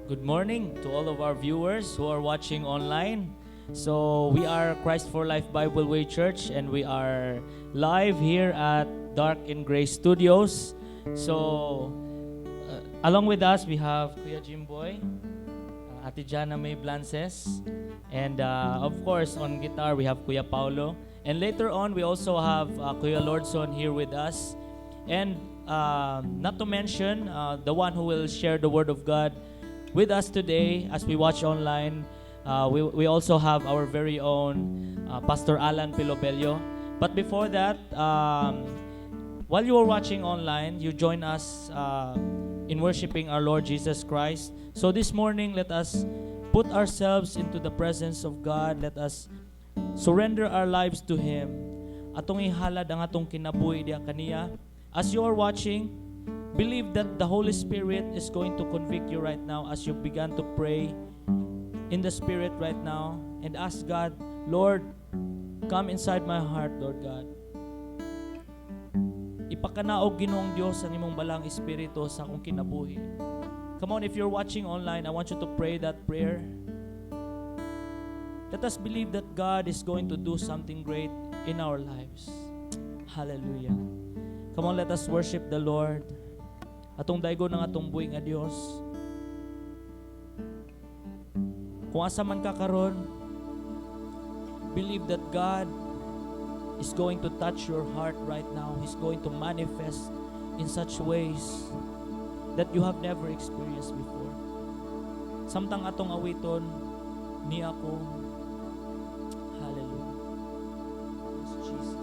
Good morning to all of our viewers who are watching online. So we are Christ for Life Bible Way Church, and we are live here at Dark in Grace Studios. So along with us we have Kuya Jimboy, Ate Jana May Blances, and of course on guitar we have Kuya Paulo. And later on we also have Kuya Lordson here with us. And not to mention the one who will share the word of God with us today as we watch online. We also have our very own Pastor Alan Pilobello. But before that, while you are watching online, you join us in worshiping our Lord Jesus Christ. So this morning, let us put ourselves into the presence of God. Let us surrender our lives to Him. Atong ihalad ang atong kinabuhi diha kaniya. As you are watching, believe that the Holy Spirit is going to convict you right now as you began to pray in the Spirit right now and ask God, "Lord, come inside my heart, Lord God." Ipakanaog, Ginoong Dios, ang imong Balaang Espiritu sa akong kinabuhi. Come on, if you're watching online, I want you to pray that prayer. Let us believe that God is going to do something great in our lives. Hallelujah. Come on, let us worship the Lord. Atong daygon ang atong buhi nga Dios. Kung asa man ka karon, believe that God is going to touch your heart right now. He's going to manifest in such ways that you have never experienced before. Samtang atong awiton, "Ni Ako." Hallelujah. Yes, Jesus.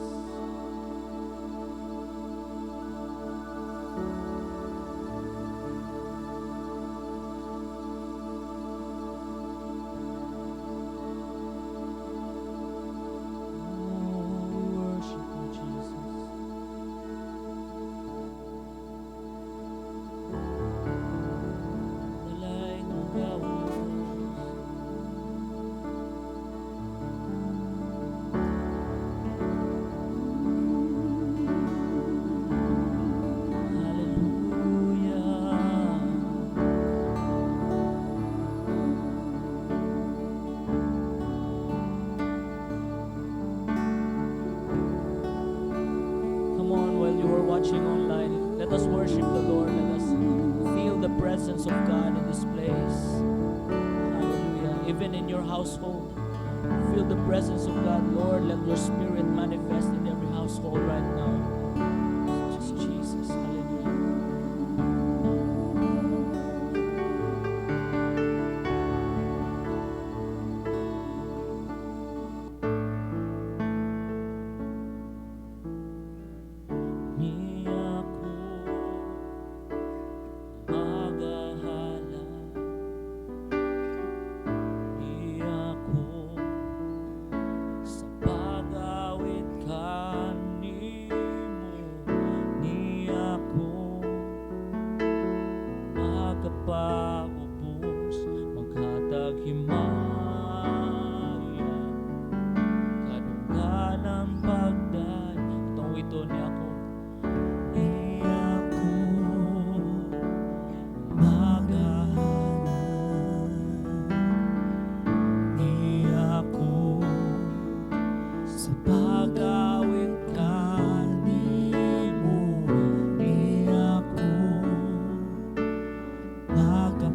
Oh, we worship you, Jesus. Dalay ng gawin. Hallelujah. Come on, while you are watching online, let us worship the Lord. Let us feel the presence of God in this place. Hallelujah. Even in your household, feel the presence of God. Lord, let your Spirit manifest in every household right now. Just Jesus. Hallelujah. Ni ako magahala, ni ako sa pag-awit kanimo, ni ako makapaubos, maghatag himaya, kadungganang pagday. Atong awiton, "Ni Ako." Ni ako magahala, ni ako sa pag-awit kanimo, ni ako makapaubos.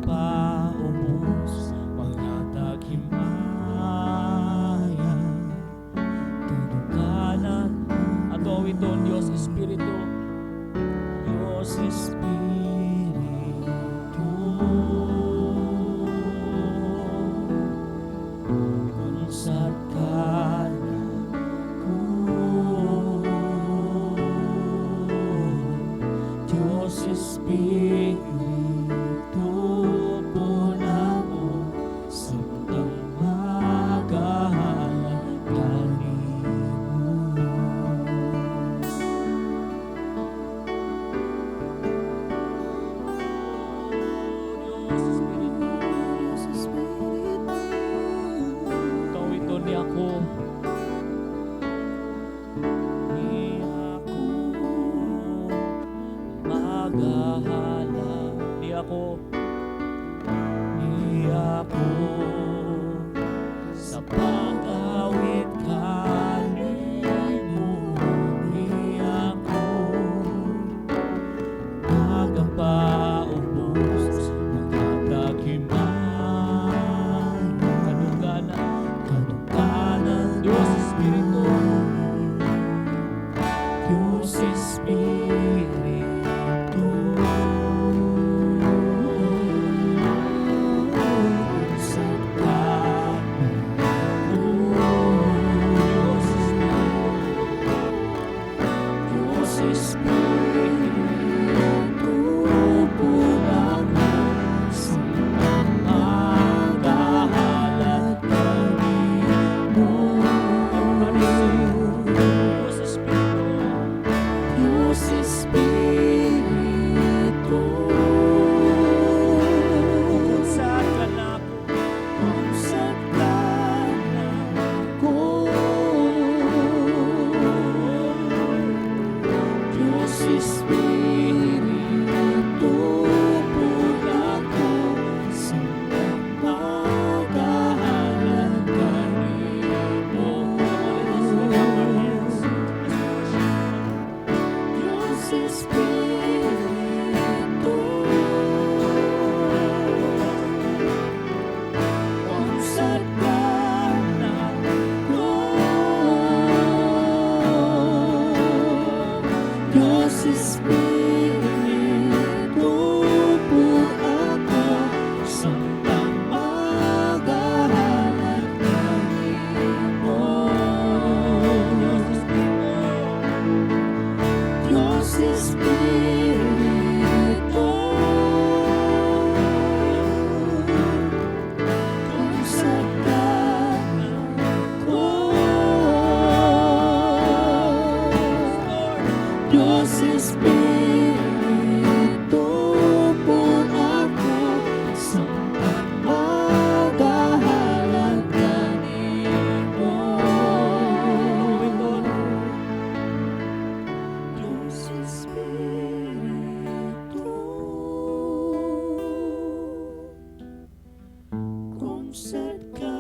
Kung sad ka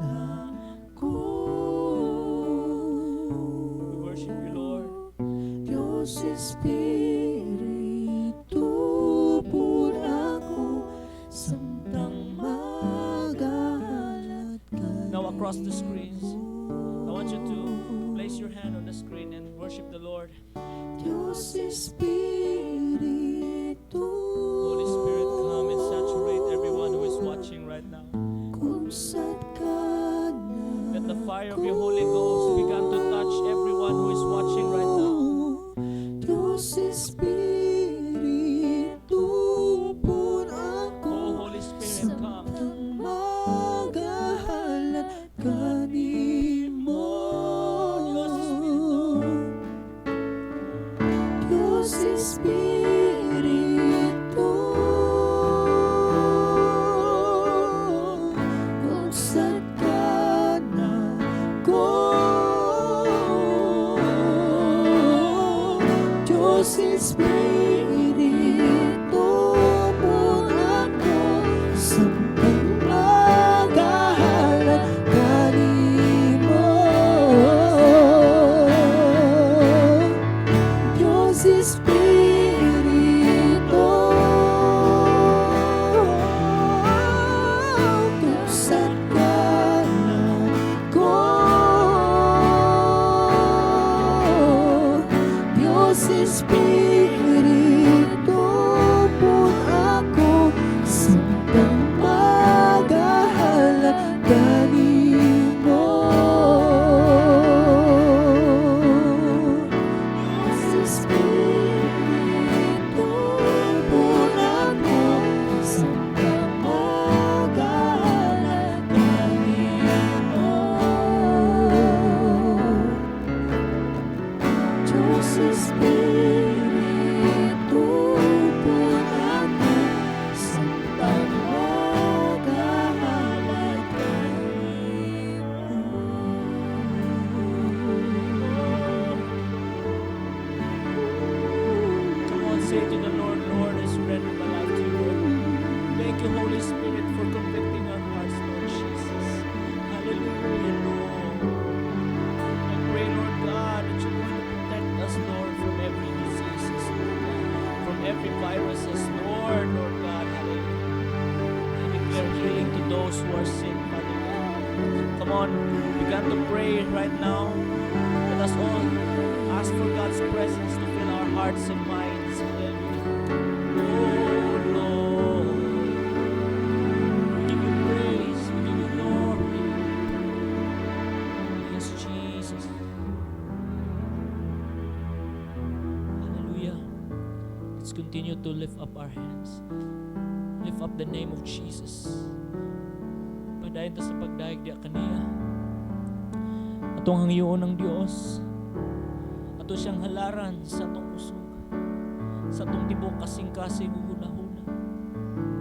nako. We worship you, Lord. Diyos Espiritu, pun ako samtang magahalat ka. Now across the screens, I want you to place your hand on the screen and worship the Lord. Diyos Espiritu, Holy Spirit, come and saturate everyone who is watching right now. Kung sad ka na Let the fire of your Holy Ghost begin to touch everyone who is watching right now. Diyos Espiritu, pun ako Oh, Holy Spirit, come. Samtang magahalat kanimo. Diyos Espiritu. Diyos Espiritu, kung sad ka nako. Diyos Espiritu, pun ako samtang magahalat kanimo. Diyos Espiritu, kung sad ka nako. Diyos Espiritu, pun ako samtang magahalat kanimo. Diyos Espiritu, pun ako samtang magahalat kanimo. Diyos Espiritu, pun ako samtang magahalat kanimo. Come on, say to the Lord, "Lord, I surrender my life to you, Lord." Thank you, Holy Spirit, for convicting our hearts, Lord Jesus. Hallelujah, Lord. I pray, Lord God, that you're going to protect us, Lord, from every diseases, Lord God, from every viruses, Lord, Lord God. Hallelujah. I declare healing to those who are sick, Father God. Come on, begin to pray right now. Let us all ask for God's presence to fill our hearts and minds. Hallelujah. Oh Lord, we give you praise, we give you glory. Yes, Jesus. Hallelujah. Let's continue to lift up our hands. Lift up the name of Jesus. Padayon ta sa pagdayeg diha kaniya. Atong hangyoon ang Dios. Ato siyang halaran sa atong kusog. Sa atong tibok kasing-kasing ug hunahuna.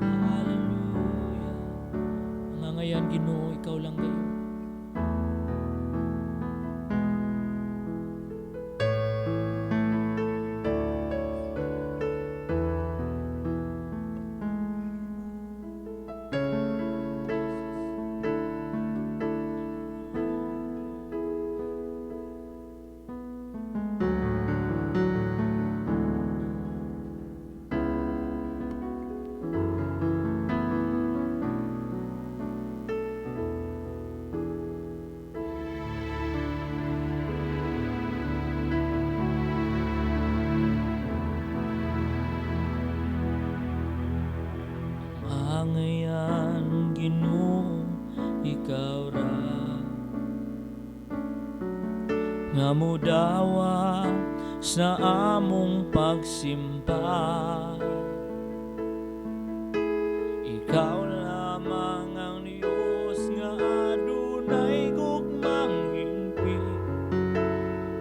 Hallelujah. Mangangayan, Ginoo, ikaw lang gayon. Mangayan, Ginoo, ikaw ra nga mudawa sa among pagsimba. Ikaw lamang ang Diyos nga adunay gugmang hingpit.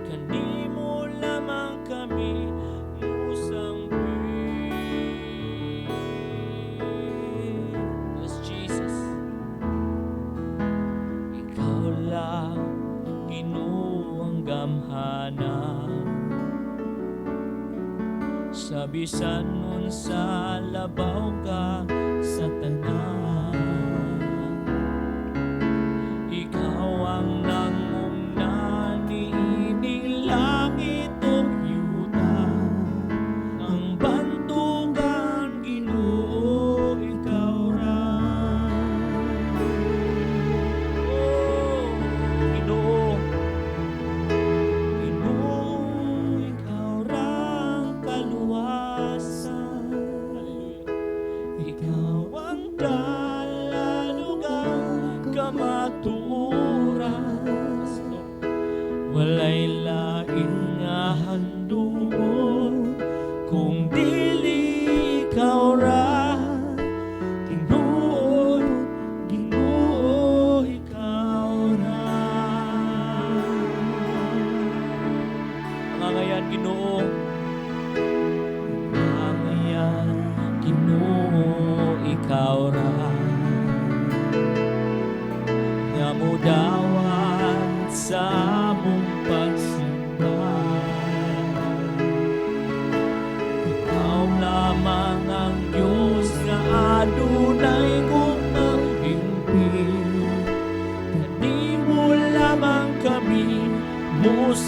Kanimo lamang kami musangpit. Yes, Jesus. Ikaw lang, Ginoo, ang gamhanan. Sa bisan unsa labaw ka sa tanan.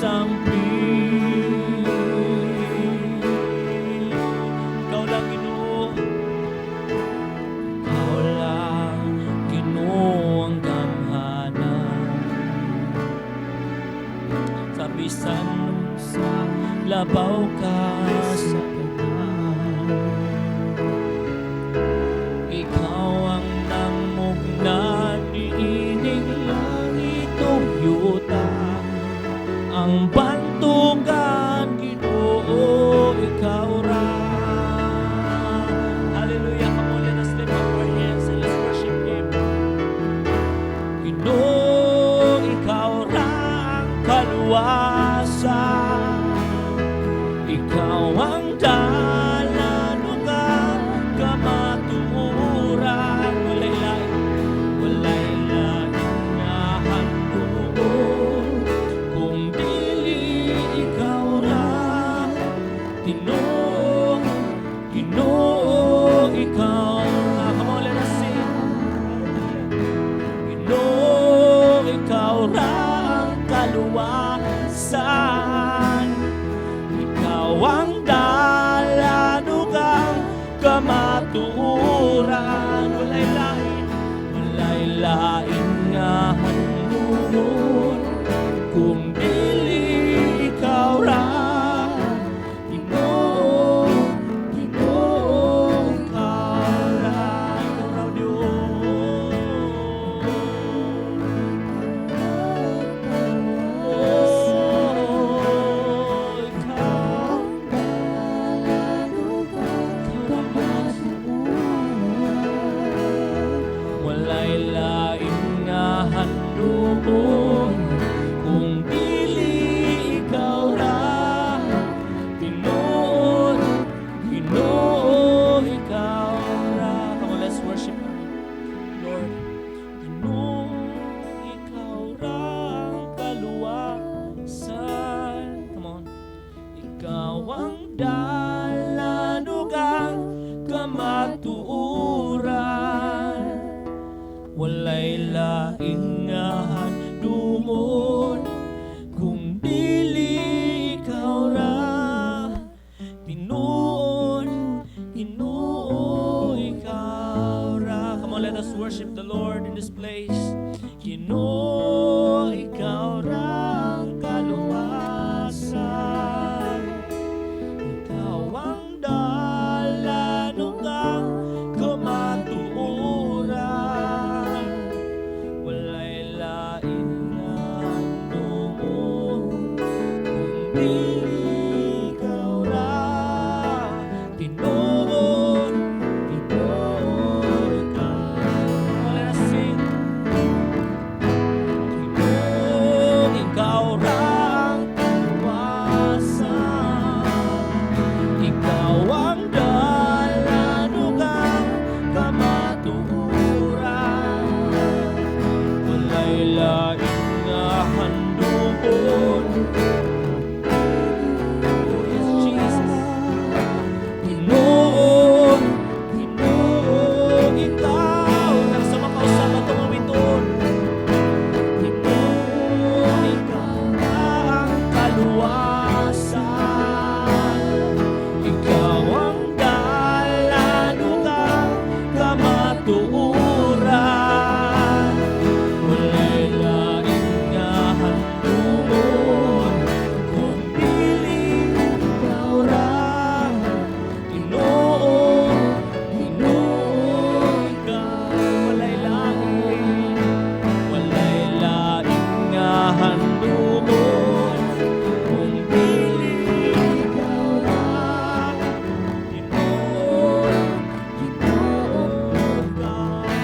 Sampit. Ikaw lang, Ginoo. Ikaw lang, Ginoo, ang gamhanan. Sa bisan sa labaw ka sa tanan. Ikaw ang namugna niining langit ug yuta. Ang bantugan, Ginoo, ikaw ra. Hallelujah. Come on, let us lift up our hands and let's worship Him. Ginoo, ikaw ra ang kaluwasan. Ikaw ang dalan ug ang kamatuoran. Walay lain, walay lain nga handumon kung dili ikaw ra. Ginoo, Ginoo, ikaw ra. Come on, let us sing. Ginoo, ikaw ra ang kaluwasan. Ikaw ang dalan ug ang kamatuoran. Walay lain nga handumon kung dili ikaw ra. Ginoo, Ginoo, ikaw ra. Ikaw ra, Diyos. Oh, ikaw. Ikaw ra, Diyos. Walay lain nga handumon kung dili ikaw ra. Ginoo, Ginoo, ikaw ra. Come on, let's worship our Lord. Ginoo, ikaw ra ang kaluwasan. Come on. Ikaw ang dalan ug ang kamatuoran. Walay laing nga handumon kung dili ikaw ra. Tinuod, Ginoo, ikaw ra. Come on, let us worship the Lord in this place. Ginoo, ikaw ra ang kaluwasan. Ikaw ang dalan ug ang kamatuoran. Walay lain nga handumon kung dili ikaw ra. Tinuod, Ginoo, ikaw. Let us sing. Ginoo, ikaw ra ang kaluwasan. Ikaw ang dalan ug ang kamatuoran. Walay lain nga handumon. Oh, yes, Jesus. Ginoo, Ginoo, ikaw. Nang sa makausap atong awiton. Ginoo, ikaw ang kaluwasan. Ikaw ang dalan ug ang kamatuoran. Walay laing nga handumon kung dili ikaw ra. Ginoo, Ginoo, ikaw. Walay laing, walay laing nga handumon kung dili ikaw ra. Ginoo, Ginoo, ikaw.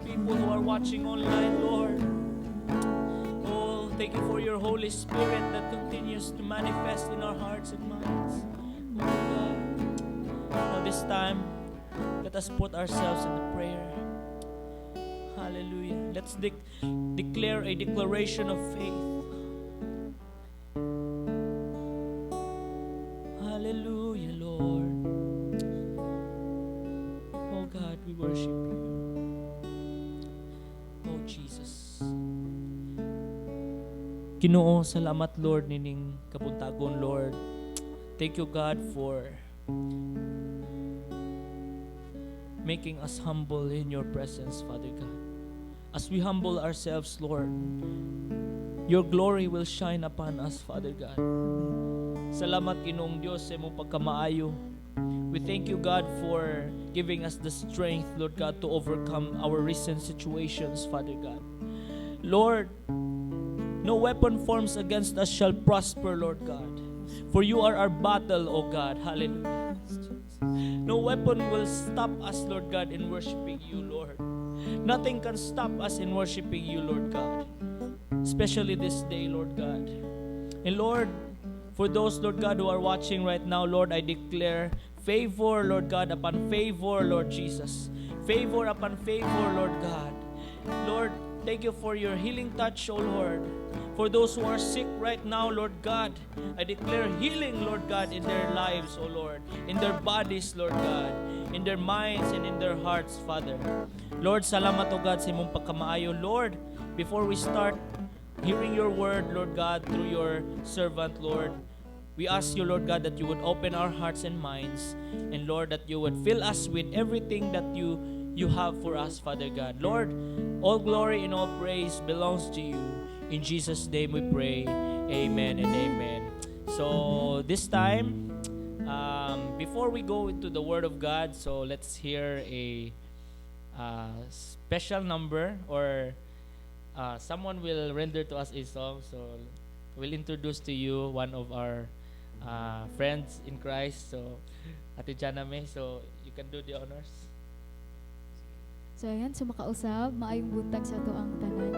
people who are watching online, Lord. Oh, thank you for your Holy Spirit that continues to manifest in our hearts and minds. Oh, God. Now, this time, let us put ourselves in the prayer. Hallelujah. Let's declare a declaration of faith. Hallelujah, Lord. Oh God, we worship you. Oh Jesus. Ginoo, salamat, Lord, nining kabuntagon, Lord. Thank you, God, for making us humble in your presence, Father God. As we humble ourselves, Lord, your glory will shine upon us, Father God. Salamat, Ginoong Diyos, sa imong pagkamaayo. We thank you, God, for giving us the strength, Lord God, to overcome our recent situations, Father God. Lord, no weapon forms against us shall prosper, Lord God. For you are our battle, O God. Hallelujah. No weapon will stop us, Lord God, in worshiping you, Lord. Nothing can stop us in worshiping you, Lord God. Especially this day, Lord God. And Lord, for those, Lord God, who are watching right now, Lord, I declare favor, Lord God, upon favor, Lord Jesus. Favor upon favor, Lord God. Lord, thank you for your healing touch, O Lord. For those who are sick right now, Lord God, I declare healing, Lord God, in their lives, O Lord, in their bodies, Lord God, in their minds and in their hearts, Father. Lord, salamat, O God, sa imong pagkamaayo. Lord, before we start hearing your word, Lord God, through your servant, Lord, we ask you, Lord God, that you would open our hearts and minds, and Lord, that you would fill us with everything that you have for us, Father God. Lord, all glory and all praise belongs to you. In Jesus' name we pray. Amen and amen. So this time, before we go into the Word of God, so let's hear a special number or someone will render to us a song. So we'll introduce to you one of our friends in Christ. So Ate Jana May, so you can do the honors. So ayan, so makausab, maayong buntag sa atoang tanan.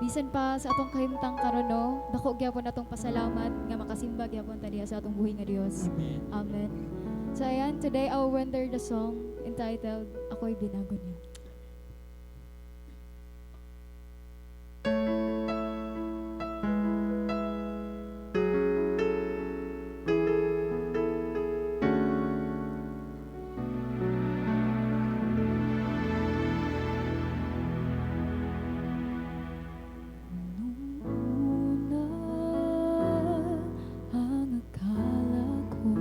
Bisan pa sa atong kahimtang karon, no, dako gyapon atong pasalamat nga makasimba gyapon ta diha sa atong buhi nga Dios. Amen. Amen. So ayan, today I will render the song entitled "Ako'y Binago Niya." Nung una, ang akala ko,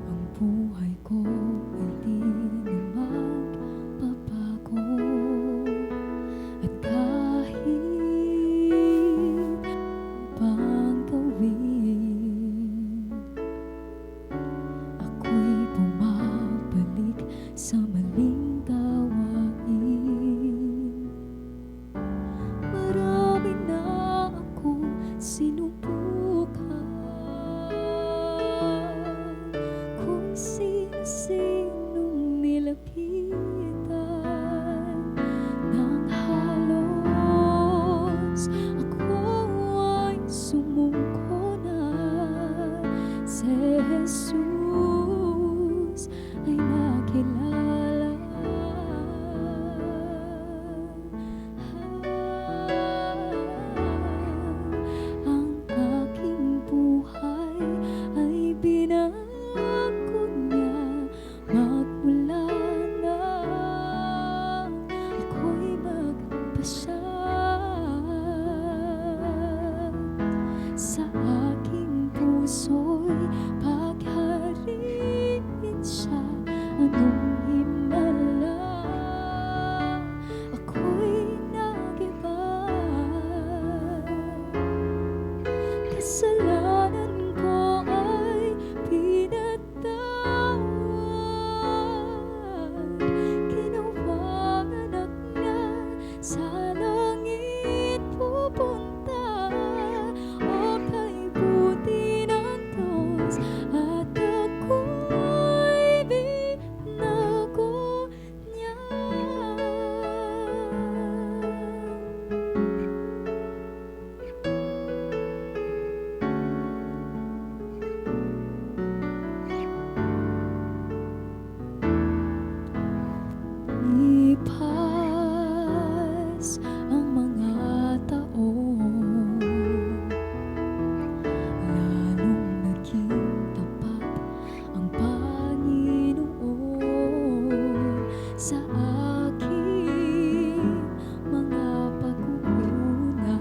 ang buhay ko ay Lumipas ang mga taon, lalong naging tapat ang Panginoon sa aking mga pagkukulang.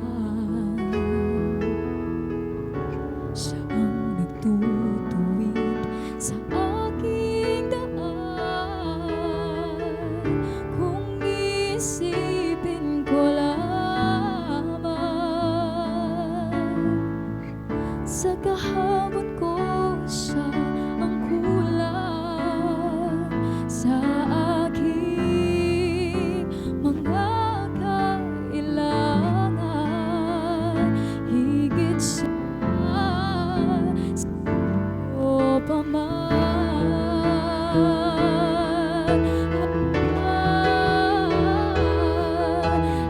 Siya ang nagtutuwid sa aking daan. Kung isipin ko lamang sa kahapon ko, siya ang kulang sa aking mga kailangan. Higit siya sa o pa man.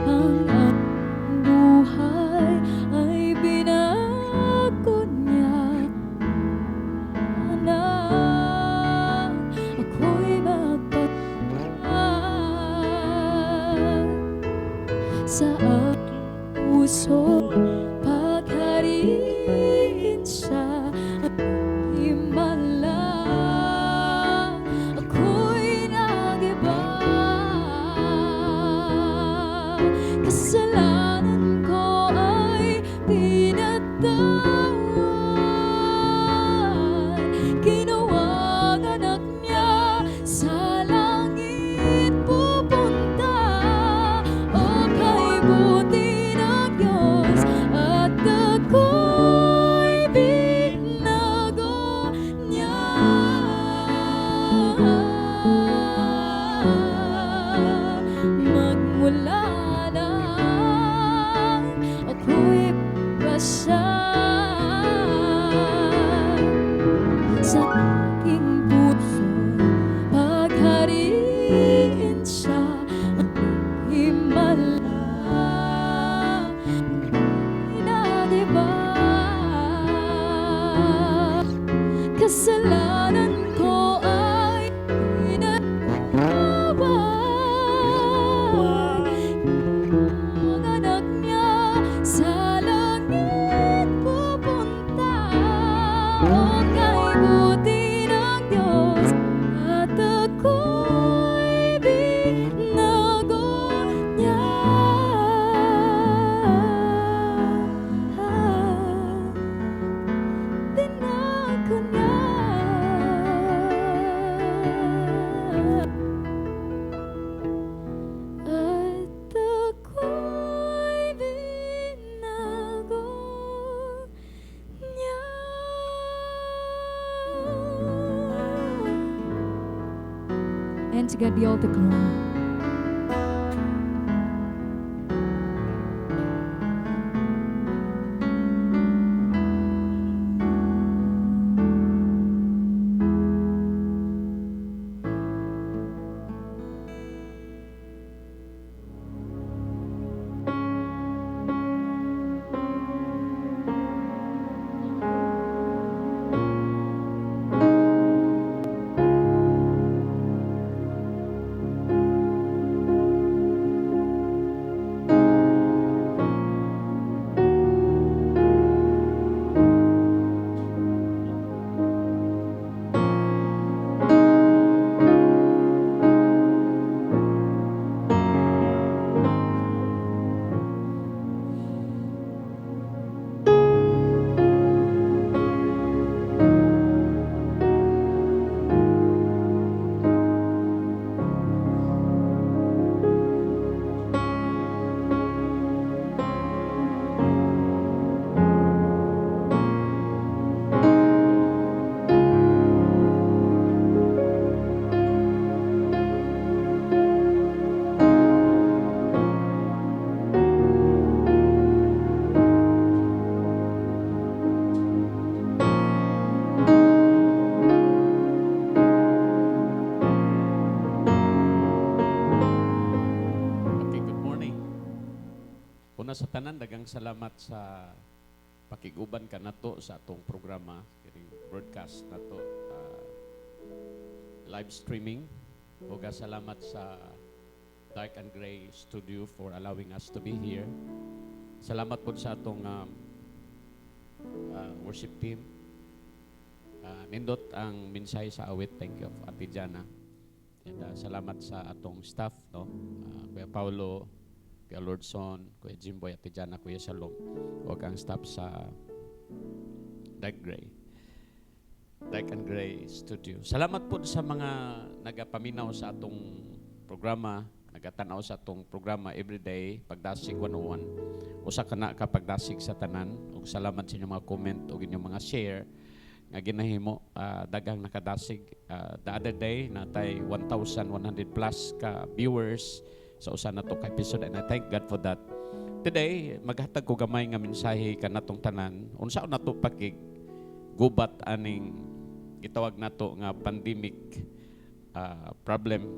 Ang aking buhay ay binago niya nang ako'y magpatawad sa aking puso. Paghariin siya at himala, ako'y nag-iba. Kasalanan ko ay pinatawad. Ginawang anak niya, sa langit pupunta. O kay buti ng Diyos at ako'y binago niya. Magmula nang ako'y basa sa aking puso, paghariin siya at himala, nag-iba. Kasalanan ko ay pinatawad. Ang anak niya, sa langit pupunta. O kay buti ng Diyos at ako'y binago niya. Binago niya. At ako'y binago niya. And to God be all the glory. Okay, good morning. Una sa tanan, daghang salamat sa pakiguban ka nato sa atong programa, kining broadcast nato, live streaming. Ug salamat sa Dark and Gray Studio for allowing us to be here. Salamat po sa atong worship team. Nindot ang mensahe sa awit. Thank you, Ate Jana. And salamat sa atong staff, no? Kuya Paulo, Kuya Lordson, Kuya Jimboy, Ate Jana, Kuya Shalom, ug ang staff sa Dark and Gray Studio. Salamat po sa mga nagapaminaw sa atong programa, nagatanaw sa atong programa everyday, Pagdasig 101. Usa ka na ka pagdasig sa tanan. Ug salamat sa inyong mga comment ug inyong mga share nga ginahimo, daghang nakadasig. The other day natay 1,100 plus ka viewers sa usa na to ka episode and I thank God for that. Today, maghatag ko gamay nga mensahe kanatong tanan. Unsa nato pakig gubat aning gitawag nato nga pandemic problem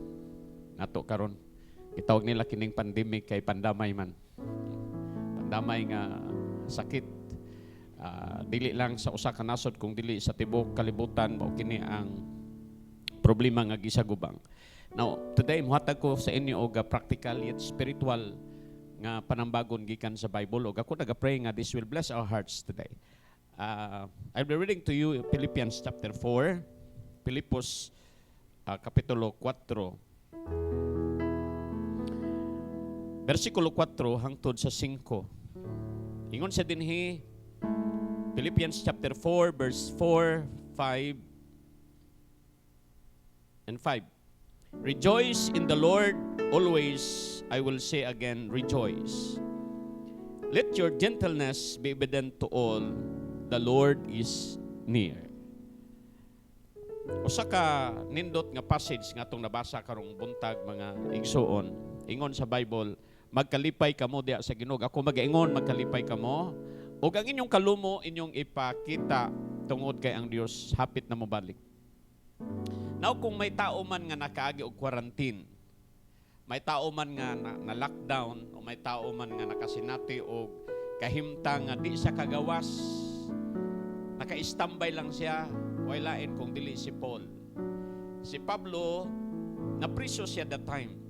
nato karon? Gitawag nila kining pandemic kay pandamay man. Pandamay nga sakit. Dili lang sa usa ka nasod kung dili sa tibuok kalibutan mao kini ang problema nga gisagubang. Now, today muhatag ko sa inyo og practical yet spiritual nga panambagon gikan sa Bible ug ako naga-pray nga this will bless our hearts today. I'll be reading to you Philippians chapter 4, Filipos kapitulo 4, versikulo 4 hangtod sa 5. Ingon sa dinhi, Philippians chapter 4 verse 4, 5 and 5. "Rejoice in the Lord always. I will say again, rejoice. Let your gentleness be evident to all. The Lord is near." Usa ka nindot nga passage nga atong nabasa karong buntag, mga igsuon. Ingon sa Bible, magkalipay kamo diha sa Ginoo. Ako magaingon, magkalipay kamo. Ug ang inyong kalumo inyong ipakita tungod kay ang Dios hapit na mobalik. Now, kung may tao man nga nakaagi og quarantine, may tao man nga na lockdown, o may tao man nga nakasinati og kahimtang nga di siya kagawas, naka-standby lang siya, way lain kung dili si Paul. Si Pablo, napriso siya that time.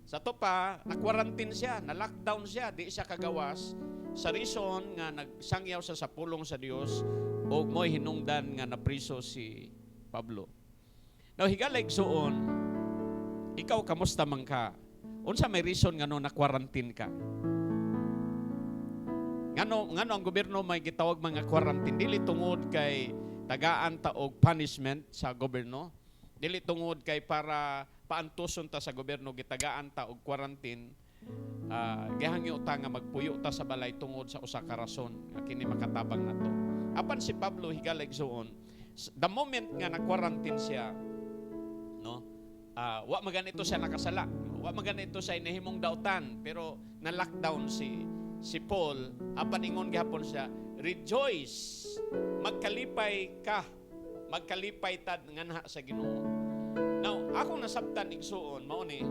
Sa to pa, na-quarantine siya, na-lockdown siya, di siya kagawas sa reason nga nagsangyaw siya sa pulong sa Dios ug mo'y hinungdan nga napriso si Pablo. Now, higala igsuon, ikaw, kamusta man ka? Unsa may reason ngano na quarantine ka? Ngano ang gobyerno may gitawag mga quarantine? Dili tungod kay tagaan ta og punishment sa gobyerno. Dili tungod kay para paantuson ta sa gobyerno gitagaan ta og quarantine. Gihangyo ta nga magpuyo ta sa balay tungod sa usa ka rason nga kini makatabang nato. Apan si Pablo, higala igsuon, the moment nga na-quarantine siya, no? Wa maganito siya nakasala. Wa maganito siya inahimong dautan, pero na lockdown si Paul, apan ingon gihapon siya, "Rejoice, magkalipay ka, magkalipay tad nganha sa Ginoo." Now, akong nasabtan, igsuon, mao ni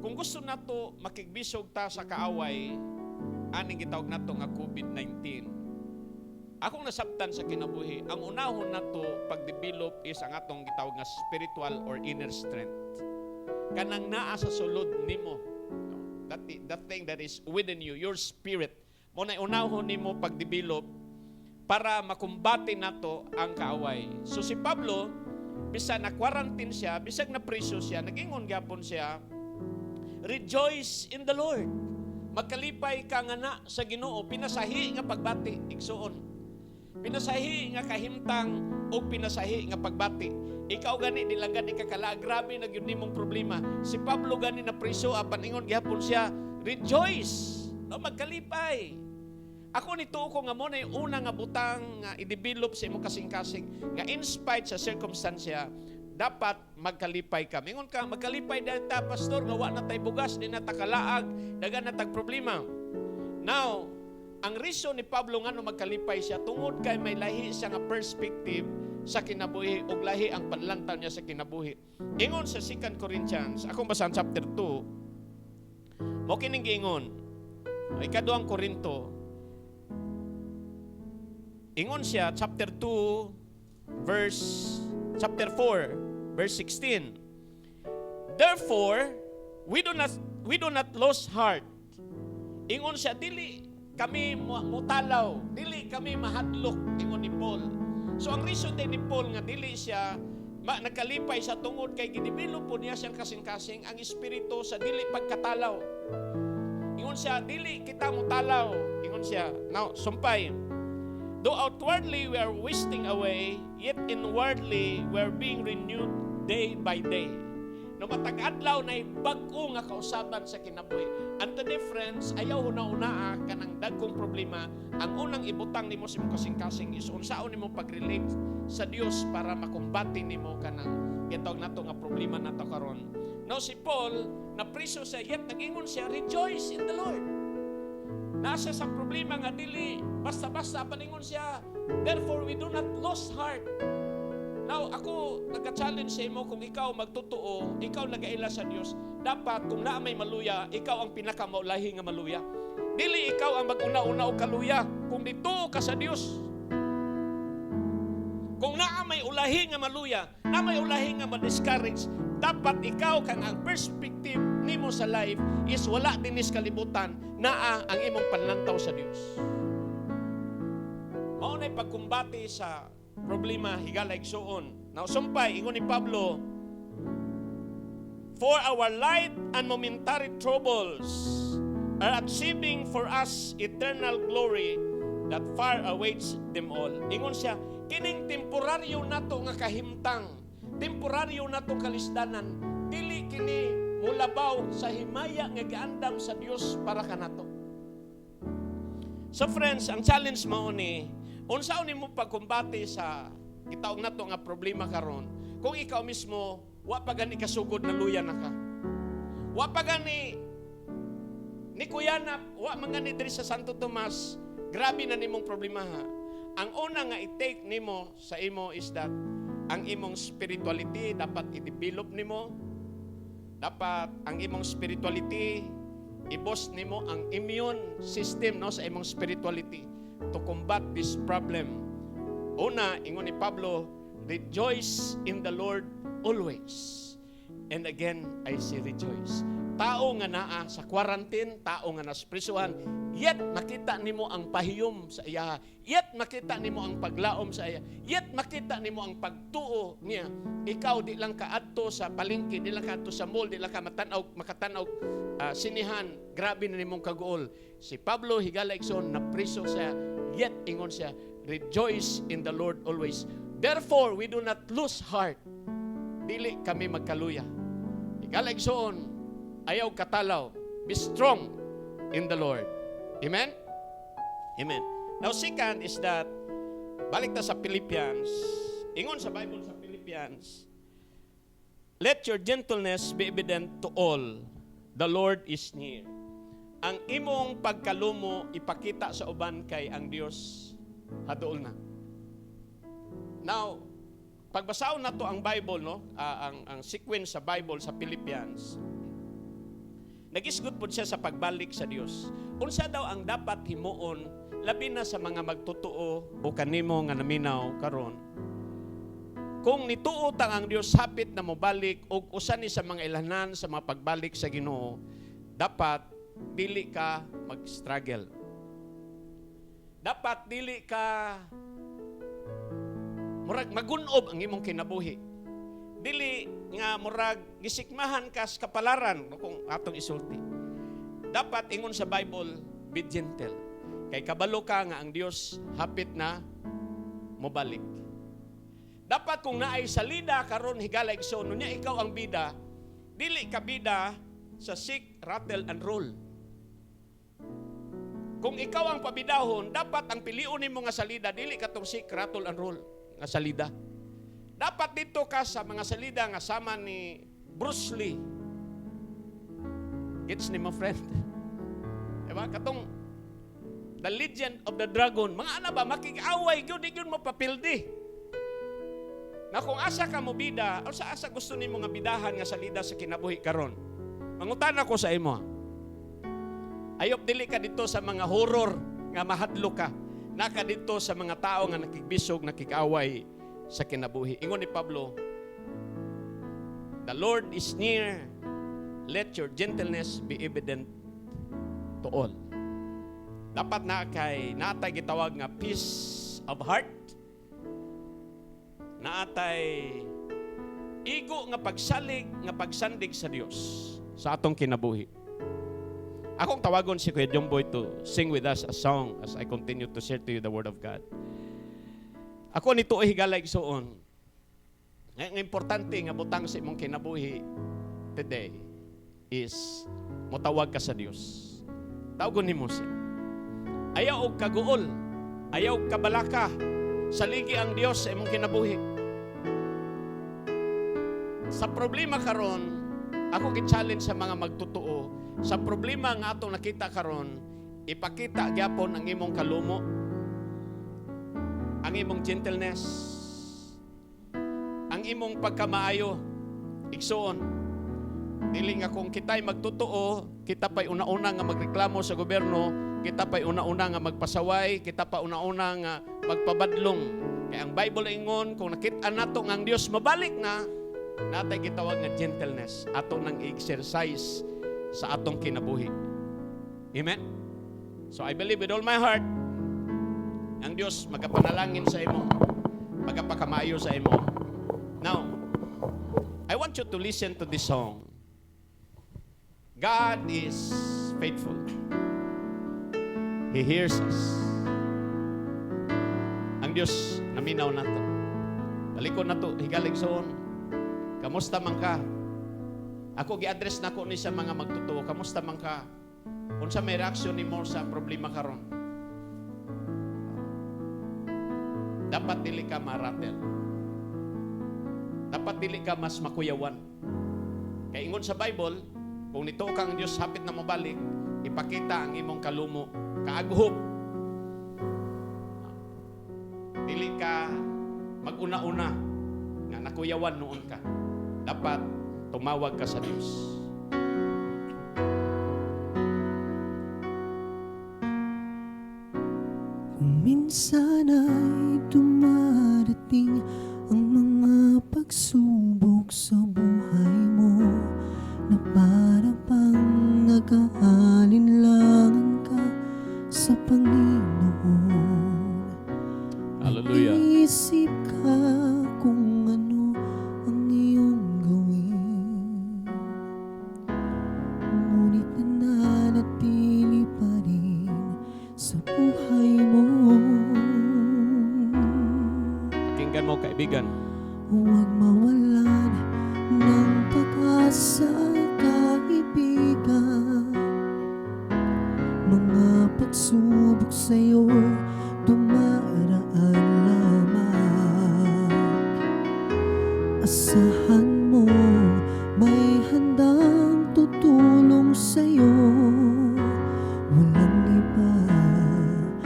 kung gusto nato makigbisog ta sa kaaway aning gitawag nato nga COVID-19. Akong nasabtan sa kinabuhi, ang unahon nato pag-develop is ang atong gitawag nga spiritual or inner strength. Kanang naa sa sulod nimo. No? That thing that is within you, your spirit. Mao na unahon nimo pag-develop para makumbate nato ang kaaway. So si Pablo, bisan na quarantine siya, bisag na priso siya, nagingon gyapon siya, "Rejoice in the Lord." Magkalipay ka nga na sa Ginoo, pinasahi nga pagbati, igsuon. Pinasahi nga kahimtang o pinasahi nga pagbati. Ikaw gani, di lang gani ka kala, grabe na gyud nimong problema. Si Pablo gani na priso, apan ingon gihapon siya, "Rejoice." No, magkalipay. Ako nituo ko nga mao na yung una nga butang nga i-develop sa imong kasing-kasing nga in spite sa circumstansya, dapat magkalipay ka. Mingon ka, "Magkalipay dahil ta, pastor, nga wa na tay bugas, di na ta kalaag, dagan na tag problema." Now, ang reason ni Pablo ngano magkalipay siya tungod kay may lahi siya nga perspective sa kinabuhi ug lahi ang panlantaw niya sa kinabuhi. Ingon sa 2 Corinthians, akong basahan chapter 2, mo kining giingon, Ikaduhang Korinto, ingon siya chapter 2 verse chapter 4 verse 16. Therefore, we do not lose heart. Ingon siya, dili kami mutalaw, dili kami mahadlok, ingon ni Paul. So ang reason din ni Paul nga dili siya nagkalipay sa tungod kay gidevelop po niya siyang kasing-kasing ang espiritu sa dili pagkatalaw. Ingon siya, dili kita mutalaw. Ingon siya. Now, sumpay. Though outwardly we are wasting away, yet inwardly we are being renewed day by day. No matag adlaw na bag-o nga kausaban sa kinabuhi. And the difference, ayaw huna-hunaa kanang dagkong problema. Ang unang ibutang nimo sa imong kasing-kasing is unsaon nimo pag-relate sa Dios para makumbati nimo kanang gitawag nato nga problema nato karon. Now si Paul, napriso siya, yet nag-ingon siya, "Rejoice in the Lord." Nasa sa problema nga dili basta-basta paningon siya, therefore we do not lose heart. Now, ako nagka-challenge sa imo, kung ikaw magtotoo, ikaw nagaila sa Dios, dapat kung naa may maluya, ikaw ang pinakamaulahi nga maluya. Dili ikaw ang mag-una-una og kaluya kung dito ka sa Dios. Kung naa may ulahi nga maluya, naa may ulahi nga ma-discourage, dapat ikaw kang ang perspective nimo sa life is wala dinis kalibutan, naa ang imong panlantaw sa Dios. Mao na'y pagkumbati sa problema, higala igsuon. Now sumpay, ingon ni Pablo, "For our light and momentary troubles are achieving for us eternal glory that far outweighs them all." Ingon siya, kining temporaryo nato nga kahimtang, temporaryo nato kalisdanan, dili kini mulabaw sa himaya nga giandam sa Dios para kanato. So friends, ang challenge mao ni unsaon nimo pagkumbate sa gitawag nato nga problema karon kung ikaw mismo wa pa gani kasugod na luya na ka. Wa pa gani ni kuyanap, wa man gani diri sa Santo Tomas, grabe na nimong problema ha. Ang una nga i-take nimo sa imo is that ang imong spirituality dapat i-develop nimo. Dapat ang imong spirituality, i-boost nimo ang immune system, no, sa imong spirituality to combat this problem. Una, ingon ni Pablo, "Rejoice in the Lord always. And again, I say rejoice." Tao nga naa sa quarantine, tao nga nasa prisuhan, yet makita nimo ang pahiyom sa iya, yet makita nimo ang paglaom sa iya, yet makita nimo ang pagtuo niya. Ikaw di lang kaadto sa palengke, di lang kaadto sa mall, di lang ka matanaw, makatanaw sinihan, grabe na nimong kaguol. Si Pablo, higala igsoon, napriso siya, yet ingon siya, "Rejoice in the Lord always." Therefore, we do not lose heart. Dili kami magkaluya. Higala igsoon, ayaw katalaw. Be strong in the Lord. Amen? Amen. Now, second is that, balik ta sa Philippians. Ingon sa Bible sa Philippians, "Let your gentleness be evident to all. The Lord is near." Ang imong pagkalumo ipakita sa uban kay ang Dios haduol na. Now, pagbasaon nato ang Bible, no, ang sequence sa Bible sa Philippians, nagisgot pod siya sa pagbalik sa Dios. Unsa daw ang dapat himuon labi na sa mga magtotoo o kanimo nga naminaw karon? Kung nituo tang ang Dios hapit na mobalik og usa ni sa mga ilahanan sa mga pagbalik sa Ginoo, dapat dili ka mag-struggle. Dapat dili ka murag magunob ang imong kinabuhi. Dili nga murag gisikmahan ka sa kapalaran kung atong isulti. Dapat ingon sa Bible, be gentle. Kay kabalo ka nga ang Dios hapit na mobalik. Dapat kung naay salida karon, higala igsoon, unya ikaw ang bida, dili ka bida sa shake, rattle and roll. Kung ikaw ang pabidahon, dapat ang pilion nimo nga salida dili katong shake, rattle and roll nga salida. Dapat dito ka sa mga salida nga sama ni Bruce Lee. Gets ni mo, friend? Diba? Katong The Legend of the Dragon. Mga ana ba, makig-away gyud, di gyud mo papildi. Na kung asa ka mo bida, o sa asa gusto nimo nga bidahan nga salida sa kinabuhi karon. Mangutana ko sa imo. Ayop dili ka dito sa mga horror nga mahadlok ka. Naka dito sa mga tao nga nakigbisog, nakig-away sa kinabuhi. Ingon ni Pablo, The Lord is near. Let your gentleness be evident to all. Dapat na kay natay gitawag nga peace of heart. Naatay igo nga pagsalig nga pagsandig sa Dios sa atong kinabuhi. Akong tawagon si Kuya Jomboy to sing with us a song as I continue to share to you the Word of God. Ako nito ay higala, igsuon. Nga importante nga butang sa imong kinabuhi today is motawag ka sa Dios. Tawagon nimo siya. Ayaw og kaguol, ayaw og kabalaka. Saligi ang Dios sa imong kinabuhi. Sa problema karon, ako gi-challenge sa mga magtotoo, sa problema nga atong nakita karon, ipakita gyapon ang imong kalumo, ang imong gentleness, ang imong pagkamaayo, igsuon. Dili nga kung kita'y magtotoo, kita pa'y una-una nga magreklamo sa gobyerno, kita pa'y una-una nga magpasaway, kita pa una-una nga magpabadlong. Kaya ang Bible ingon, kung nakita nato nga ang Dios mabalik na, natay gitawag nga gentleness, ato nang exercise sa atong kinabuhi. Amen? So I believe with all my heart, ang Dios magapanalangin sa imo, magapakamayo sa imo. Now, I want you to listen to this song. God is faithful. He hears us. Ang Dios naminaw nato. Balikon nato, higala, igsoon. Kamusta man ka? Ako gi-address nako ni sa mga magtotoo. Kamusta man ka? Unsa may reaksyon nimo sa problema karon? Dapat dili ka ma-rattle. Dapat dili ka mas makuyawan. Kay ingon sa Bible, kung nito kang Dios hapit na mobalik, ipakita ang imong kalumo, kaaghop. Dili ka maguna-una nga nakuyawan noon ka. Dapat tumawag ka sa Dios. Kung minsan ay dumarating ang mga pagsubok sa buhay mo na para bang nag-aalinlangan ka sa Panginoon. Hallelujah. Isip ka kung ano ang iyong gawin, ngunit nananatili pa rin sa buhay mo. Pakinggan mo, kaibigan. Huwag mawalan ng pag-asa, kaibigan. Mga pagsubok sa'yo dumaraan lamang. Asahan mo may handang tutulong sa'yo. Walang iba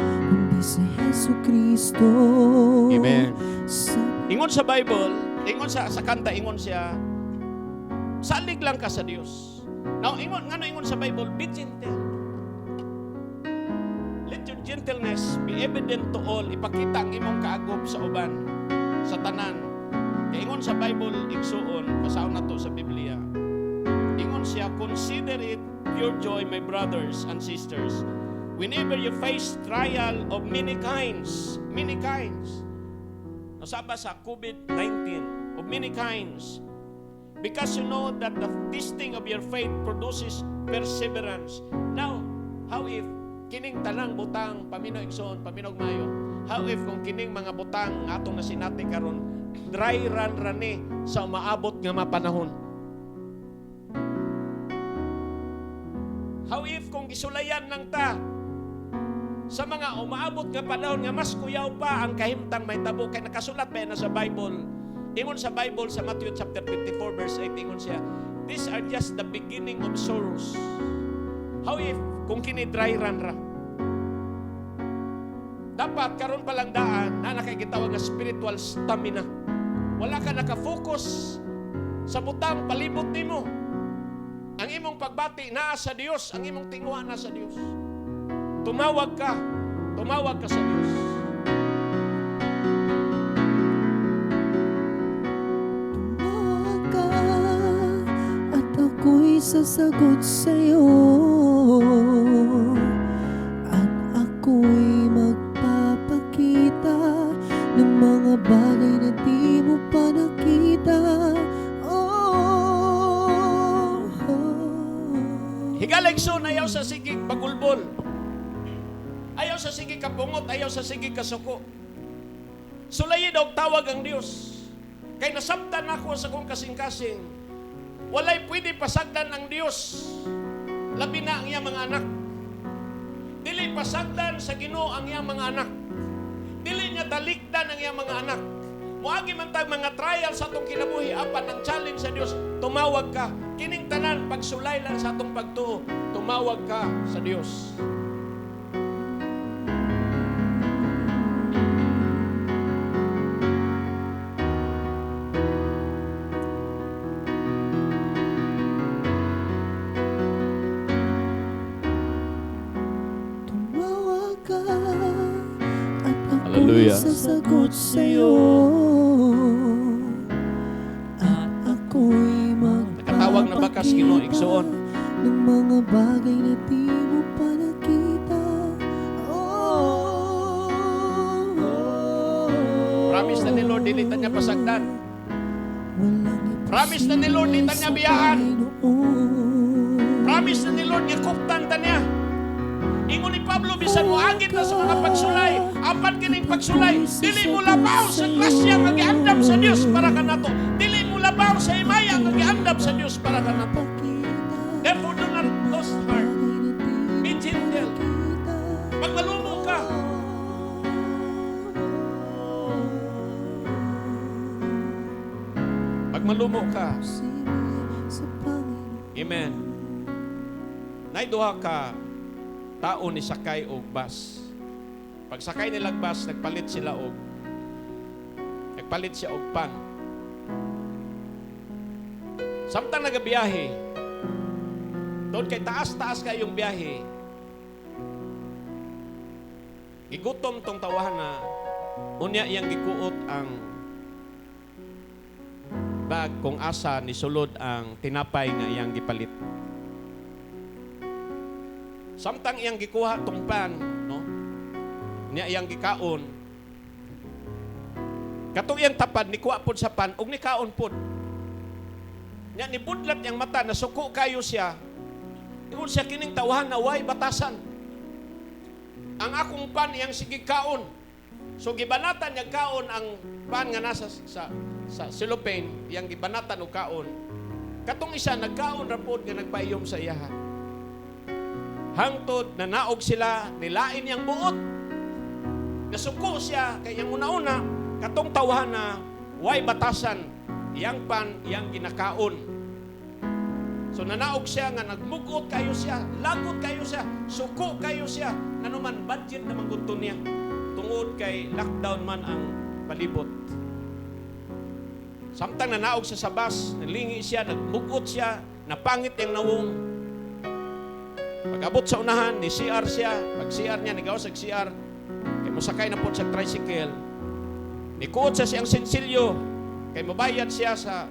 kundi si Hesu Kristo. Amen. Sa Ingon sa Bible, ingon sa kanta, ingon siya, salig lang ka sa Dios. Now, ingon, ngano ingon sa Bible, be gentle. Let your gentleness be evident to all. Ipakita ang imong kaagop sa uban, sa tanan. Kay ingon sa Bible, igsuon, basahon na to sa Biblia. Ingon siya, "Consider it pure joy, my brothers and sisters, whenever you face trial of many kinds," many kinds. Nasaba sa COVID-19, "of many kinds. Because you know that the testing of your faith produces perseverance." Now, how if kining tanang butang, paminaw igsoon, paminaw mayo, how if kung kining mga butang nga atong nasinati karon, dry run rani sa umaabot nga mapanahon? How if kung gisulayan lang ta sa mga umaabot nga panahon nga mas kuyaw pa ang kahimtang mahitabo, kay nakasulat pa na sa Bible. Ingon sa Bible sa Matthew chapter 24 verse 8, ingon siya, "These are just the beginning of sorrows." How if kung kini dry run ra? Dapat karon pa lang daan na nakikitawag nga spiritual stamina. Wala ka nakafocus sa butang palibot nimo. Ang imong pagbati naa sa Dios, ang imong tinguha naa sa Dios. Tumawag ka, tumawag ka sa Dios. Tumawag ka ako'y sasagot sa'yo at ako'y magpapakita ng mga bagay na di mo pa nakita. Oh. Higala, igsoon, ayaw sa sige bagulbol. Ayaw sa sige kapungot, ayaw sa sige kasuko. Sulayi daw tawag ang Dios. Kay nasabtan ako sa akong kasing-kasing. Walay pwede pasagdan ang Dios. Labi na ang iyang mga anak. Dili pasagdan sa Ginoo ang iyang mga anak. Dili niya talikdan ang iyang mga anak. Muagi man tag mga trial sa atong kinabuhi apan ang challenge sa Dios, tumawag ka. Kining tanan pagsulay lang sa atong pagtuo, tumawag ka sa Dios. Tumawag ka at ako'y Hallelujah. sasagot sa'yo at ako'y Nakatawag na ba ka sa Ginoo, igsoon? magpapakita ng mga bagay na di mo pa nakita. Oh. Promise na ni Lord, dili ta niya pasagdan. Walang Promise na ni Lord, di ta niya imposible sa biyaan. Panginoon. Promise na ni Lord nga kuptan ta niya. Ingon ni Pablo, bisan mo agit na sa mga pagsulay, apan kining pagsulay, dili mo labaw sa grasya nga giandam sa Dios para kanato. Dili mo labaw sa himaya nga giandam sa Dios para kanato. Therefore, do not lose heart. Be gentle. Pag malumo ka, pag malumo ka, amen. Nay duha ka tao ni sakay og bus. Pag sakay nila og bus, nagpalit siya og pan. Samtang nagabiyahe, doon kay taas-taas kayong biyahe, gigutom tong tawahan na unya iyang gikuot ang bag kung asa ni sulod ang tinapay nga iyang gipalit. Samtang iyang gikuha tong pan, no? Niya iyang gikaon. Katong iyang tapad nikuha pod sa pan ug nikaon pod. Nya nibudlat iyang mata, nasuko kayo siya. Ingon siya, kining tawahan na way batasan. Ang akong pan iyang sige kaon. So gibanatan niya kaon ang pan nga nasa sa cellophane, iyang gibanatan og kaon. Katong isa nagkaon ra pod nga nagpaiyom sa iyaha. Hangtod nanaog sila, nilain niyang buot. Nasuko siya kay iyang una-una katong tawahan na way batasan, iyang pan iyang ginakaon. So nanaog siya nga nagmugot kayo siya, lagot kayo siya, suko kayo siya. Ngano man budget na man gud to niya. Tungod kay lockdown man ang palibot. Samtang nanaog siya sa bus, nalingi siya, nagmugot siya, napangit yung nawong. Pag-abot sa unahan, ni CR siya. Pag CR niya, nigawas sa CR. Kay mosakay na po sa tricycle. Nikuot siya siyang sinsilyo. Kay mabayad siya sa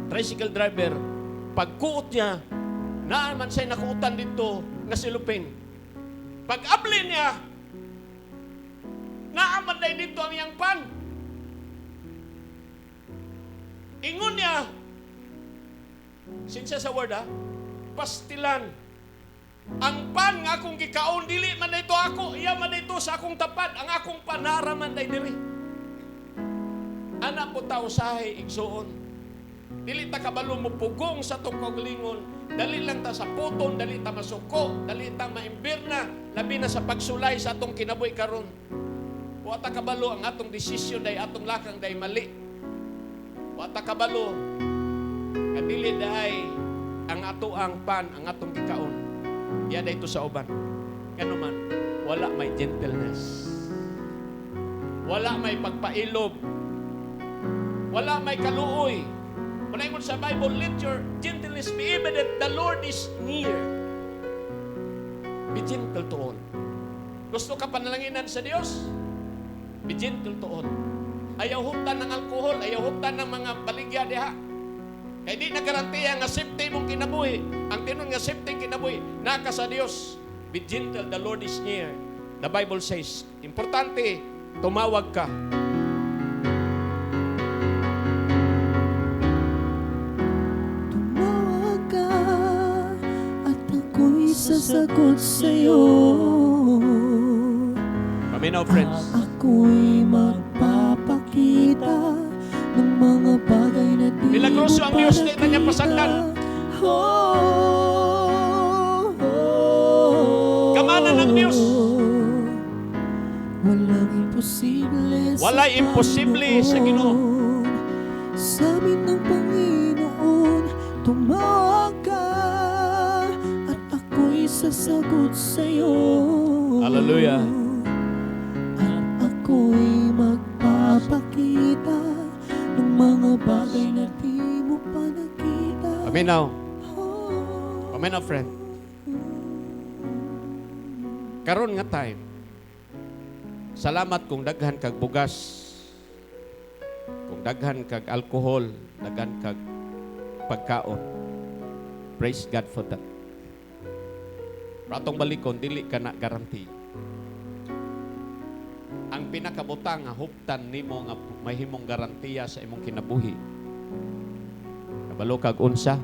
tricycle driver. Pagkuot niya, naa man siya nakuutan dito nga cellophane. Pag abli niya, naa man day dito ang iyang pan. Ingon niya, sinsya sa word ha, pastilan. Ang pan nga akong gikaon, dili man dito ako, iya man dito sa akong tapad, ang akong panara man day diri. Ana po ta usahay, igsuon. Dili ta kabalo mo pugong sa atong kaugalingon. Dali lang ta sa puton, dali ta masuko, dali ta maimbirna, labi na sa pagsulay sa atong kinabuhi karon. Wa ta kabalo ang atong desisyon day atong lakang day mali. Wa ta kabalo nga dili day ang ato ang pan, ang atong gikaon. Iya day to sa uban. Ngano man, wala may gentleness. Wala may pagpailob. Wala may kaluoy. Wala ingon sa Bible, let your gentleness be evident. The Lord is near. Be gentle to all. Gusto ka panalanginan sa Dios? Be gentle to all. Ayaw huptan ng alkohol, ayaw huptan ng mga baligya diha. Kay di na garantiya nga safety mong kinabuhi. kinabuhi. Ang tinuod nga safety kinabuhi naka sa Dios. Be gentle, the Lord is near. The Bible says, importante, tumawag ka. Tumawag ka at ako'y sasagot sa'yo. Paminaw, friends. Ako'y magpapakita ng mga bagay na di Milagroso mo ang pa Diyos, di na niya nakita. Pasagdan. Oh. Kamanan ng Diyos. Walang imposible sa Walay imposible sa Ginoo. Panginoon. Sa amin ng Panginoon, tumawag ka at ako'y sasagot sa'yo. Hallelujah. At ako'y magpapakita ng mga bagay na di mo pa nakita. Paminaw. Oh. Paminaw, friend. Karon nga time, salamat kung daghan kag bugas, kung daghan kag alcohol, daghan kag pagkaon. Praise God for that. Pero atong balikon, dili ka na guarantee. Ang pinakabutang nga huptan nimo nga mahimong garantiya sa imong kinabuhi. Kabalo kag unsa?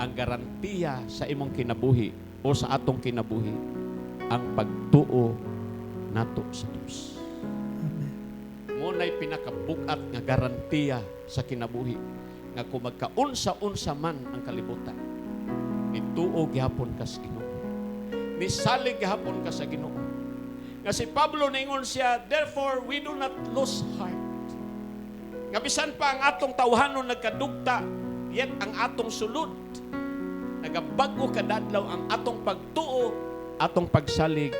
Ang garantiya sa imong kinabuhi o sa atong kinabuhi ang pagtuo nato sa Dios. Amen. Mao na'y pinakabugat nga garantiya sa kinabuhi nga kung magkaunsa-unsa man ang kalibutan, nituo gihapon ka sa Ginoo. Nisalig gihapon ka sa Ginoo. Nga si Pablo ningon siya, "Therefore we do not lose heart." Nga bisan pa ang atong tawhanon nagkadugta, yet ang atong sulod nagabag-o kadadlaw ang atong pagtuo, atong pagsalig,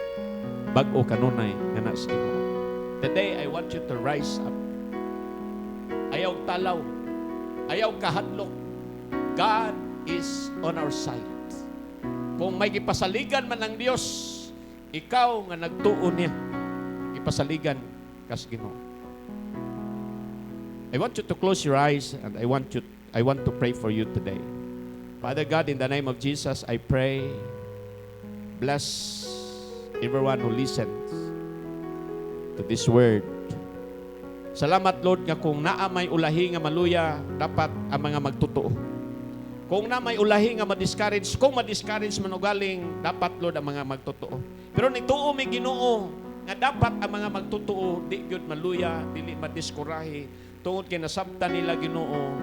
bag-o kanunay nga na sa Ginoo. Today, I want you to rise up. Ayaw talaw. Ayaw kahadlok. God is on our side. Kung may gipasaligan man ng Dios, ikaw nga nagtuo niya, gipasaligan kas Ginoo. I want you to close your eyes and I want to pray for you today. Father God, in the name of Jesus, I pray, bless everyone who listens to this word. Salamat, Lord, nga kung naa may ulahi nga maluya, dapat ang mga magtotoo. Kung naa may ulahi nga ma-discourage, kung ma-discourage man ugaling, dapat, Lord, ang mga magtotoo. Pero nituo mi, Ginoo, nga dapat ang mga magtotoo, di gyud maluya, dili madiskurahe, tungod kay nasabtan nila, Ginoo,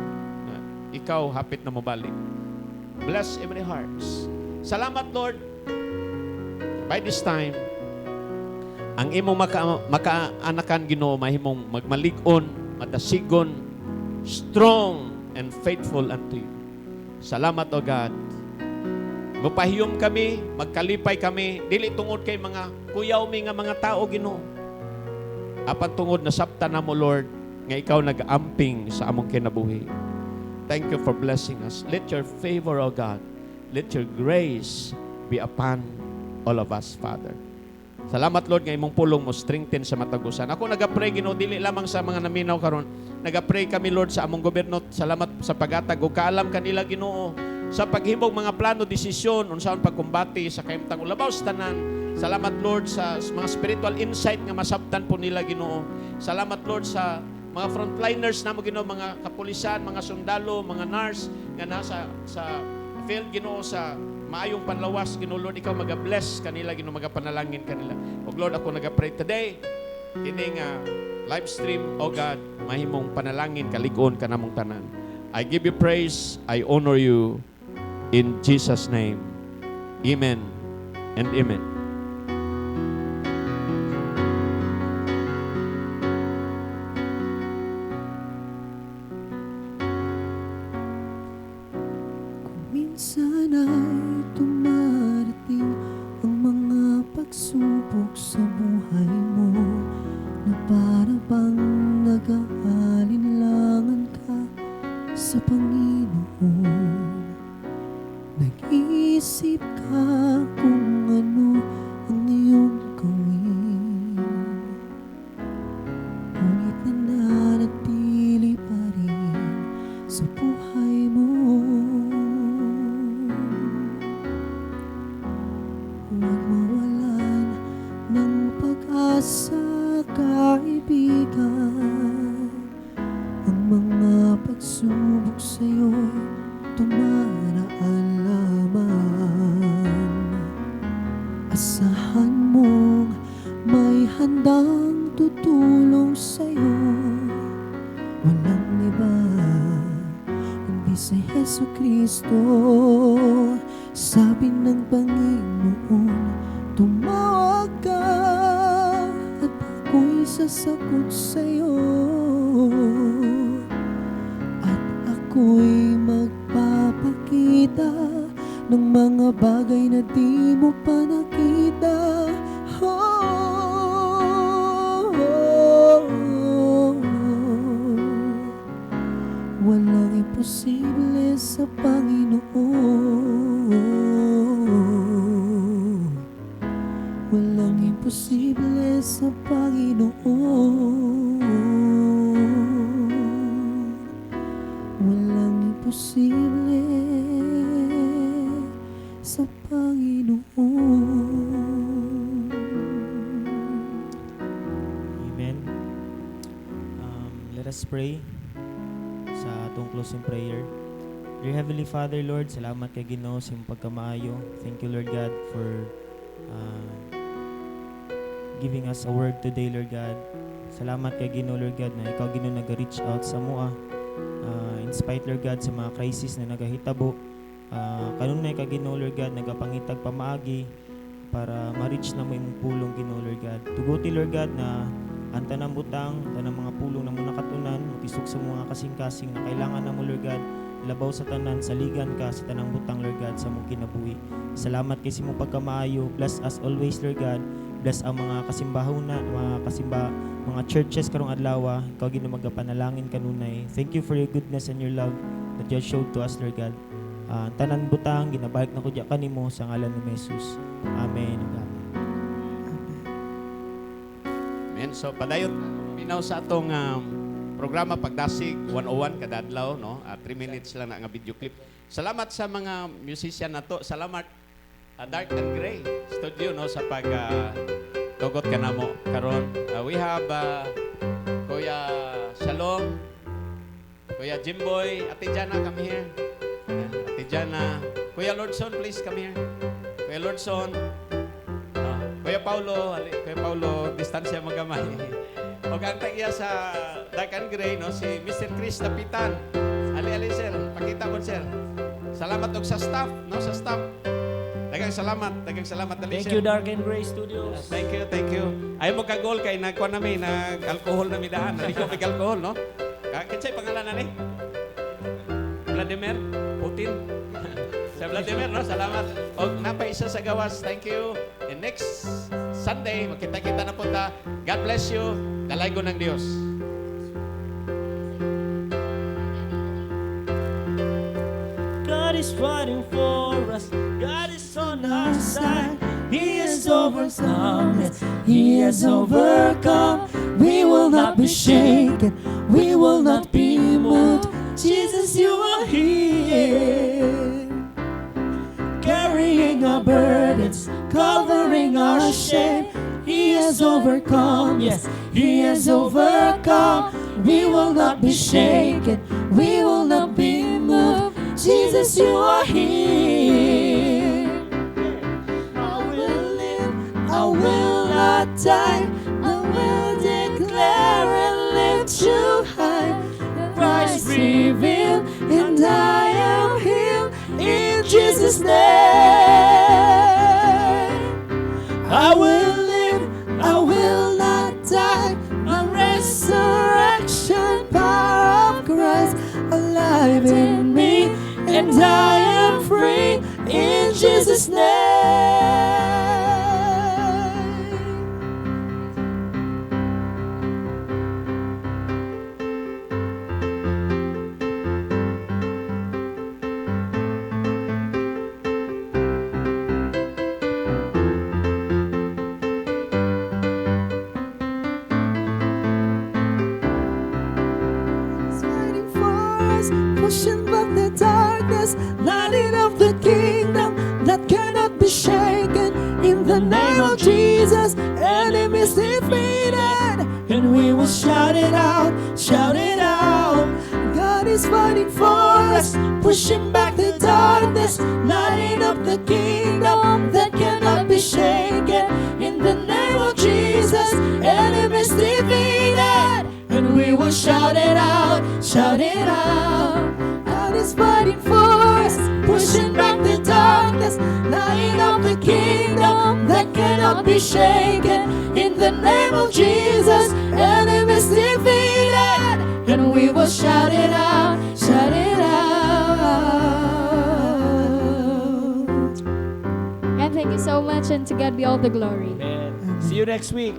nga ikaw hapit na mobalik. Bless every hearts. Salamat, Lord. By this time, ang imong makaanakan, Ginoo, mahimong magmalig-on, madasigon, strong and faithful unto you. Salamat, O God. Mupahiyom kami, magkalipay kami, dili tungod kay mga kuyaw mi nga mga tao, Ginoo. Apan tungod nasabtan namo, Lord, nga ikaw nag-amping sa among kinabuhi. Thank you for blessing us. Let your favor, O God, let your grace be upon all of us, Father. Salamat, Lord, nga imong pulong mo strengthen sa matag usa. Ako nagapray, Ginoo, dili lamang sa mga naminaw karon. Nagapray kami, Lord, sa among gobyerno. Salamat sa pagatag ug kaalam kanila, Ginoo, sa paghimog mga plano, desisyon unsaon pagkumbati sa kahimtang labaw sa tanan. Salamat, Lord, sa mga spiritual insight nga masabtan po nila, Ginoo. Salamat, Lord, sa mga frontliners namo, Ginoo, mga kapulisan, mga sundalo, mga nurse nga nasa sa field, Ginoo, sa maayong panlawas, Ginoo. Lord, ikaw maga-bless kanila, Ginoo, magapanalangin kanila. Ug Lord, ako naga-pray today kini nga live stream, O God, mahimong panalangin kalig-on kanamong tanan. I give you praise, I honor you in Jesus' name. Amen and amen. Kung minsan ay tumarating ang mga pagsubok sa buhay mo na para bang nag-aalinlangan ka sa Panginoon, nag-iisip ka kung ano ang iyong gawin, ngunit nananatili pa rin sa buhay mo. Hesu Kristo. Sabi ng Panginoon, tumawag ka at ako'y sasagot sa'yo. At ako'y magpapakita ng mga bagay na di mo pa nakita. Oh. Walang imposible sa Panginoon. Walang imposible sa Panginoon. Walang imposible sa Panginoon. Amen. Let us pray sa atong closing prayer. Dear Heavenly Father, Lord, salamat kay Ginoo sa imong pagkamaayo. Thank you, Lord God, for giving us a word today, Lord God. Salamat kay Ginoo, Lord God, na ikaw, Ginoo, nag-reach out sa amoa. In spite, Lord God, sa mga crisis na nagahitabo, kanunay ka, Ginoo, Lord God, nagapangitag pamaagi para ma-reach namo imong pulong, Ginoo, Lord God. Tuguti, Lord God, na ang tanang butang, tanang mga pulong na mo nakatunan, mutisok sa mga kasing-kasing na kailangan namo, Lord God, labaw sa tanan, saligan ka sa tanang butang, Lord God, sa among kinabuhi. Salamat kay sa imong pagkamaayo. Bless us always, Lord God. Bless ang mga kasimbahuna, mga kasimba, mga churches karong adlaw. Ikaw, Ginoo, magapanalangin kanunay. Thank you for your goodness and your love that you have showed to us, Lord God. Ang tanan butang ginabalik nako diya kanimo sa ngalan ni Jesus. Amen. Amen. Amen. So padayon minaw sa atong programa Pagdasig 101 kada adlaw, no? 3 minutes lang na nga video clip. Salamat sa mga musician nato. Salamat Dark and Gray Studio, no, sa pag tugot kanamo karon. We have Kuya Shalom, Kuya Jimboy, Ate Jana, come here. Yeah, Ate Jana, Kuya Lordson, please come here. Kuya Lordson, Kuya Paulo, ali, Kuya Paulo, distansya mo gamay. O ang tag-iya sa Dark and Gray, no, si Mr. Chris Dapitan. Ali, ali, sir. Pakita mo, sir. Salamat og sa staff, no, sa staff. Daghang salamat, daghang salamat, dali, Thank sir. You, Dark and Gray Studios. Thank you, thank you. Ayaw mo kagol kay nagkuan nami, nag-alcohol nami daan. Naligo mig alcohol, no? Kinsay pangalan na ni? Vladimir Putin. Sa Vladimir, no? Salamat. Og napa isa sa gawas. Thank you. And next Sunday, magkita-kita na po ta. God bless you. Dalaygon ng Diyos. God is fighting for us. God is on our side. He has overcome it. He has overcome. We will not be shaken. We will not be moved. Jesus, you are here. Carrying our burdens, covering our shame. He has overcome. Yes, He has overcome. We will not be shaken. We will not be moved. Jesus, you are here. I will live, I will not die. I will declare and lift you high. Christ revealed, and I am healed in Jesus' name. I will live, I will not die. The resurrection power of Christ alive in me, and I am free in Jesus' name. He's fighting for us, pushing back the darkness, lighting up the kingdom that cannot be shaken. In the name of Jesus, enemies defeated, and we will shout it out, shout it out. God is fighting for us, pushing back the darkness, lighting up the kingdom that cannot be shaken. In the name of Jesus, enemies defeated, and we will shout it out, shout it out. God is fighting for not be shaken. In the name of Jesus, enemies defeated. And we will shout it out, shout it out. And thank you so much, and to God be all the glory. Amen. See you next week.